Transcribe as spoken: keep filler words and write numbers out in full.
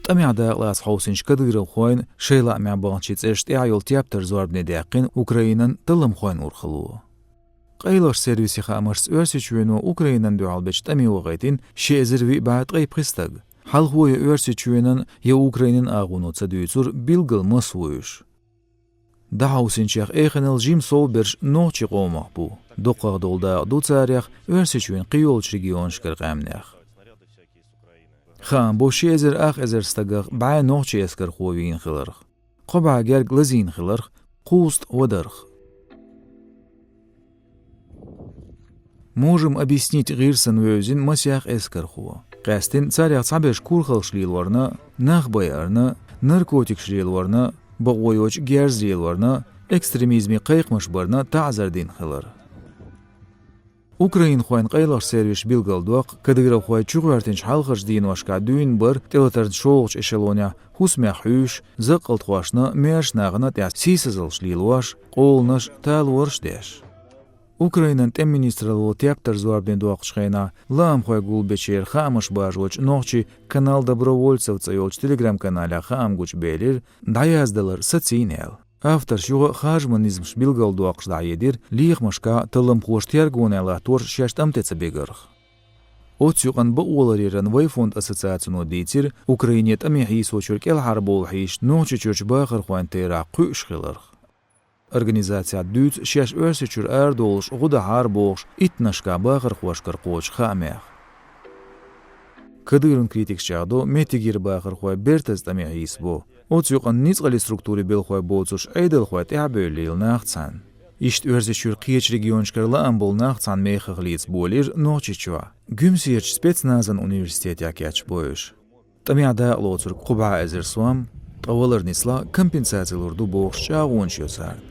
ТӀамехь дакъалаца хьовсинчу кадыровхойн шайн лаамехь баханчийн цӀераш тӀехь йолу тептар зорбане даьккхина Украинан талламхойн урхалло. Къайлахчу сервисийн хаамашца Оьрсийчоьно Украинана дуьхьал бечу тӀаме вахийтина ши эзар виъ бӀе ткъе пхи стаг. Хьалхо я Оьрсийчоьнан, я Украинан агӀоно ца дуьйцура билггал маса ву уьш. ДӀахьовсинчех эханал жима совберш нохчийн къомах бу. Дукхах долу дакъа ду царех Оьрсийчоьнан кхийолчу регионашкара къаьмнех. Хаам бо, ши эзар ах эзар стагах бӀе нохчийн эскархо вийна хиларх. Кхо бӀе герга лазийна хиларх, кхузткъа вадарх. «Можем объяснить» гӀирсана вевзина масех эскархо. Къаьстина царех цхьаберш курхалш лелорна, нах байарна, наркотикаш лелорна, бакъо йоцу герз лелорна, экстремизмийн кхайкхамаш барна таӀзар дина хилар. Украинхойн къайлахчу сервисаша билгалдоккху, кадыровхой чугӀоьртинчу хьалхарчу деношкахь дуьйна бара тӀелатаран шолгӀачу эшелонехь хӀусамех хьуьйсуш, закъалтхошна, маьрша нахана тӀехь сийсазаллаш лелош, къоланаш, талораш деш. Украинан тӀеман министралло тептар зорбане доккхучу хенахь лаамхой гулбечеран хаамаш бажочу нохчийн «Канал добровольцев» цӀе йолчу телеграм-каналехь хаам гучубелира, дӀаяздалар сацийна аьлла. Авторш юха а харжаман низамаш билгалдоккхуш дӀахьедира лехамашкахь талламхоша тергоне латторш шаьш тӀам тӀе ца бегарх. Оццу юкъанна бакъоларъяран «Вайфонд» ассоциацино дийцира, Украине тӀаме хьийсочуьра кӀелхьарбовла хьийзаш Нохчийчуьрчу бахархойн терахь кхуьуш хиларх. Организацехь дуьйцу шаьш Оьрсийчуьра арадолуш гӀо дахьара бохуш иттаннашкахь бахархошкара кхочу хаамех. Кадыровн критикаш чӀагӀдо, меттигера бахархой бертаза тӀаме хьийсабо. Оццу юкъанна ницкъаллин структурийн белхахой боцурш Ӏедалхой тӀаьхьабевллийла нах цхьаьна. Иштта Оьрсийчуьра кхечу регионашкара лаам болу нах цхьаьна мехах лийца болийра Нохчийчохь. Гуьмсерчу спецназан университетехь кечбо уьш. ТӀамехь дакъалоцург кхо бӀе эзар сом, ткъа валар нислахь компенсаци лур ду бохуш чӀагӀонаш йо царна.